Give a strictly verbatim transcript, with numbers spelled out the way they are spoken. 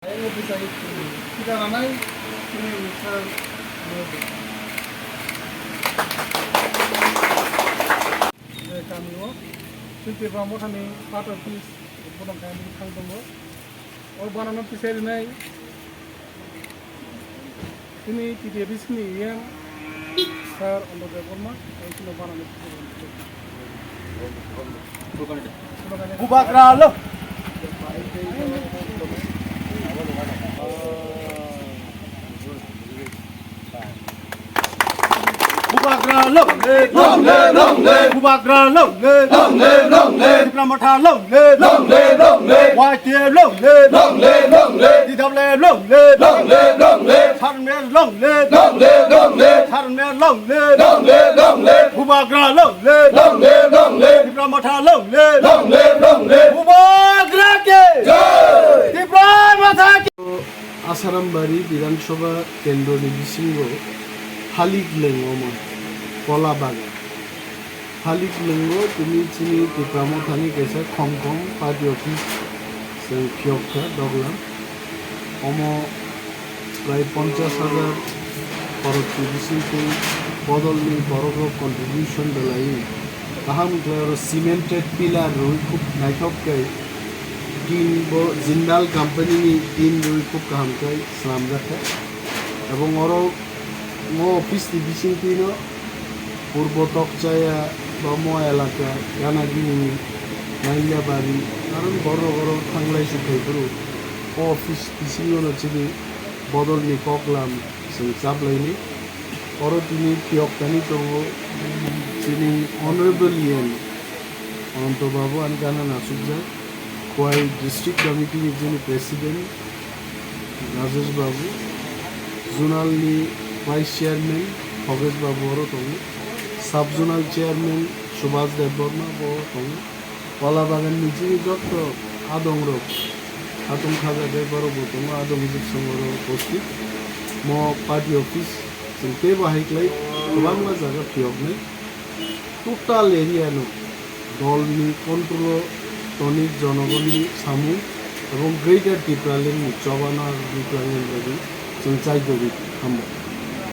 Kita nanai, ini misal, eh, kami wo, Sri Tipra Mothani part office, bodong kami thang tongo. O banana pisai rinai. Ini T D A B C ni E M, Sir Ondor Debbarma, ang sino banana pisai rinai. Bubagra lo. Bubagra long live! Long live, long live! Bubagra long live! Long live, long live! Tipra Motha long live! Long live, long live! Y T F long live! Long live, long live! T W F long live! Long live, long live! Sarmen long live! Long live, long live! Sarmen long live! Long live, long live! Bubagra long live! Long live, long live! Tipra Motha long live! Long live, long live! Bubagra ke! Jai! Tipra Motha ke! Asarambari Bidhan Sabha Kendroni bisingo Halik Lengomon, Kola Bagan. Halik Lengo tini chini Tipra Mothani kaisa khom khom party office chwng phiyok kha doglam. Omo prai ponchash hajar khorokni bisingtwi bodolni borokrok contribution belaiwi kaham khlai oro cemented pillar rwi khub naithok khe tin bo Jindal company ni tin rwi khub kaham khe swnamjak kha. Ebong oro o office ni bisingtwino Purbo Tokchaya ba mo elaka Ganagini, Nailabari, aro borok oro thanglai sukhai phuru o office bisingono chini bodolni koklam chwng chaplaini. Oro tini phiyok thani tongo chini Honorable E M Ananto Babu ani gana nasukjak, Khowai District Committee ni chini President Rajesh Babu, Zonal ni Vice Chairman Khogesh Babu oro tongo, Sub Zonal Chairman Subhas Debbarma bo tongo, Kola Bagan ni chini jotto adong rok, adong khaja khe borok bo tongo, adong hijik song oro upasthit. Mo party office chwng teibo hai khlai kwbangma jaga phiyoknai. Total area no dol ni control o toni, jonogoni samung ebong Greater Tipraland ni chobana rwgwi twlangmani bagwi chwng chai tongwi hambai.